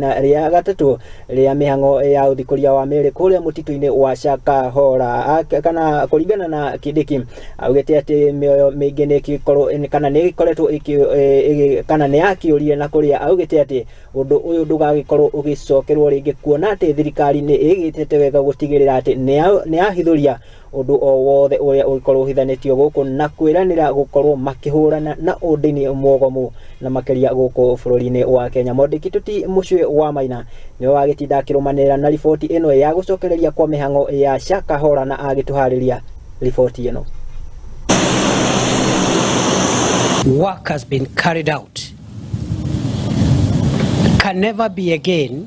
Rĩa gatatũ rĩa mĩhang'o ya ũthikũria wa mĩĩrĩ kũrĩa mũtitũ-inĩ wa Shakahola. Kana kũringana na Kindiki, augĩte atĩ mĩoyo mĩingĩ nĩ ĩgĩkorwo kana nĩ ĩgĩkoretwo kana nĩ yakĩũrire, na kũrĩa augĩte atĩ ũndũ ũyũ ndũgagĩkorwo ũgĩcokerwo rĩngĩ, kuona atĩ thirikari nĩ ĩgĩtĩte wega gũtigĩrĩra atĩ nĩ yahithũria ũndũ o wothe ũrĩa ũgĩkorwo ũhithanĩtio gũkũ, na kwĩranĩra gũkorwo makĩhũrana na ũndini mwogomu na makĩria gũkũ bũrũri-inĩ wa Kenya. Mwandĩki Tuti Mũcwe wa Maina nĩwe wagĩtinda akĩrũmanĩrĩra na riboti ĩno ya gũcokereria kwa mĩhang'o ya Shakahola na agĩtũharĩria riboti ĩno. Work has been carried out can never be again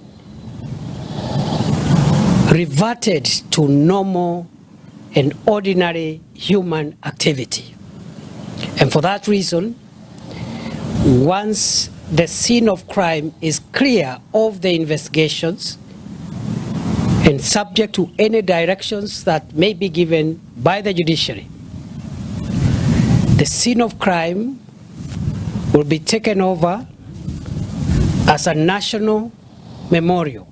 reverted to normal and ordinary human activity. And for that reason, once the scene of crime is clear of the investigations and subject to any directions that may be given by the judiciary, the scene of crime will be taken over as a national memorial.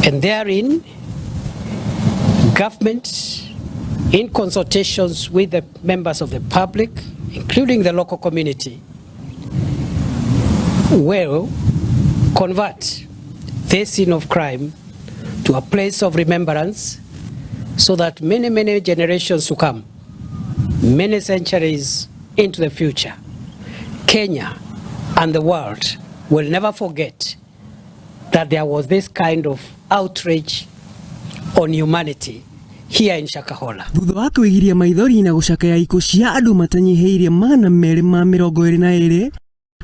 And therein, government, in consultations with the members of the public, including the local community, will convert this scene of crime to a place of remembrance so that many, many generations to come, many centuries into the future, Kenya and the world will never forget that there was this kind of outrage on humanity here in Shakahola. Thutha wa kwĩgiria maithori na gũcakaya ikuũ cia andũ matanyihĩirie 222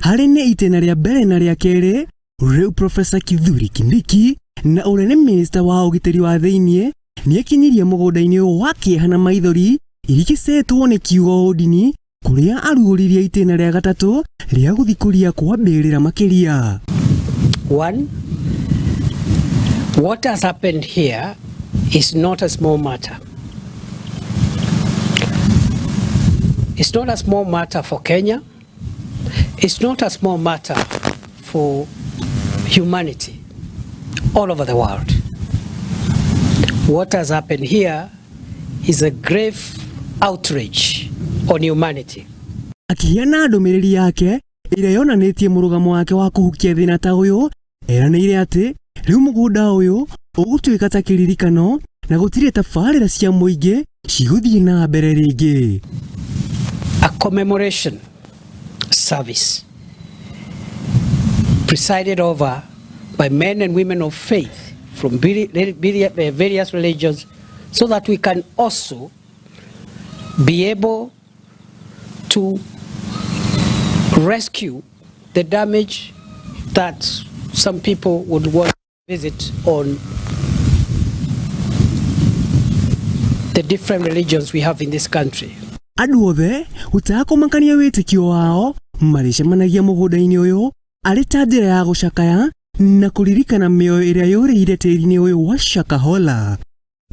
harĩ nĩ itĩna rĩa mbere na rĩa kerĩ, rĩu Profesa Kithure Kindiki na ũrĩa nĩ minista wa ũgitĩri wa thĩiniĩ nĩekinyirie mũgũnda-inĩ ũyũ wa kĩeha na maithori irigicĩtwo nĩ kiugo ũndini, kũrĩa arugũririe itĩna rĩa gatatũ rĩa gũthikũria kwa mbĩrĩra makĩria. One, what has happened here is not a small matter. It's not a small matter for Kenya. It's not a small matter for humanity all over the world. What has happened here is a grave outrage on humanity. Akĩheana ndũmĩrĩri yake ĩrĩa yonanĩtie mũrũgamo wake wa kũhukia thĩna ta ũyũ, eranĩire atĩ rĩu mũgũnda ũyũ ũgũtuĩka ta kĩririkano na gũtirĩ tabarĩra cia mũingĩ cigũthiĩ na mbere rĩngĩ. A commemoration service presided over by men and women of faith from various religions, so that we can also be able to rescue the damage that some people would want to visit on the different religions we have in this country. Andũ othe gũtekũmakania wĩtĩkio wao marĩcemanagia mũgũnda-inĩ ũyũ arĩ ta njĩra ya gũcakaya na kũririkana mĩoyo ĩrĩa yũrĩire tĩri-inĩ ũyũ wa Shakahola.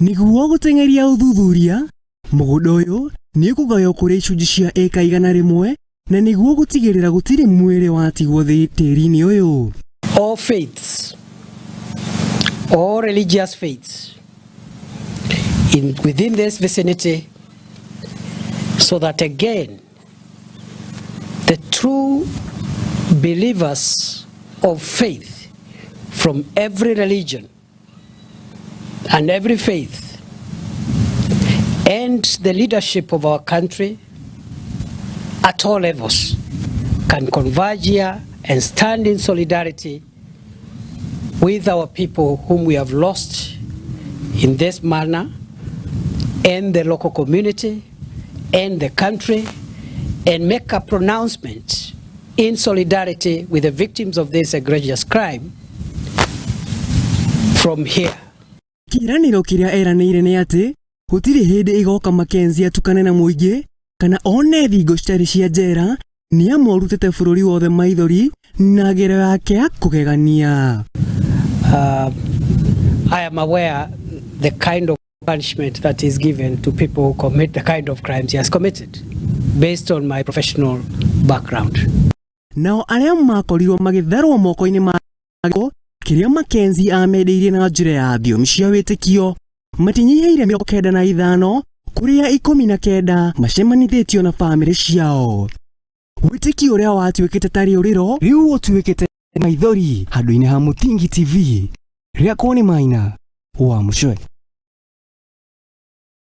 Nĩguo gũteng'eria ũthuthuria, mũgũnda ũyũ nĩ ũkũgaywo kũrĩ icunjĩ cia ĩka 100 na nĩguo gũtigĩrĩra gũtirĩ mwĩrĩ watigwo thĩ tĩri-inĩ ũyũ. All faiths, all religious faiths within this vicinity, so that again the true believers of faith from every religion and every faith and the leadership of our country at all levels can converge here and stand in solidarity with our people whom we have lost in this manner, and the local community and the country, and make a pronouncement in solidarity with the victims of this egregious crime from here. Kĩĩranĩro kĩrĩa eranĩire nĩ atĩ gũtirĩ hĩndĩ ĩgoka Mackenzie atukane na mũingĩ kana one thingo citarĩ cia njera, nĩ amu arutĩte bũrũri wothe maithori na ngero yake ya kũgegania. I am aware the kind of punishment that is given to people who commit the kind of crimes he has committed, based on my professional background. Nao arĩa makorirwo magĩtharwo moko-inĩ ma kĩrĩa Mackenzie amendeirie na njĩra ya thiomi cia wĩtĩkio matinyihĩire 95, kũrĩa 19 macemanithĩtio na bamĩrĩ ciao. Wĩtĩkio ũrĩa watuĩkĩte ta rĩũrĩro rĩu ũtuĩkĩte maithori. Handũ-inĩ ha Mũthingi TV, rĩakwo nĩ Maina wa Mũcwe.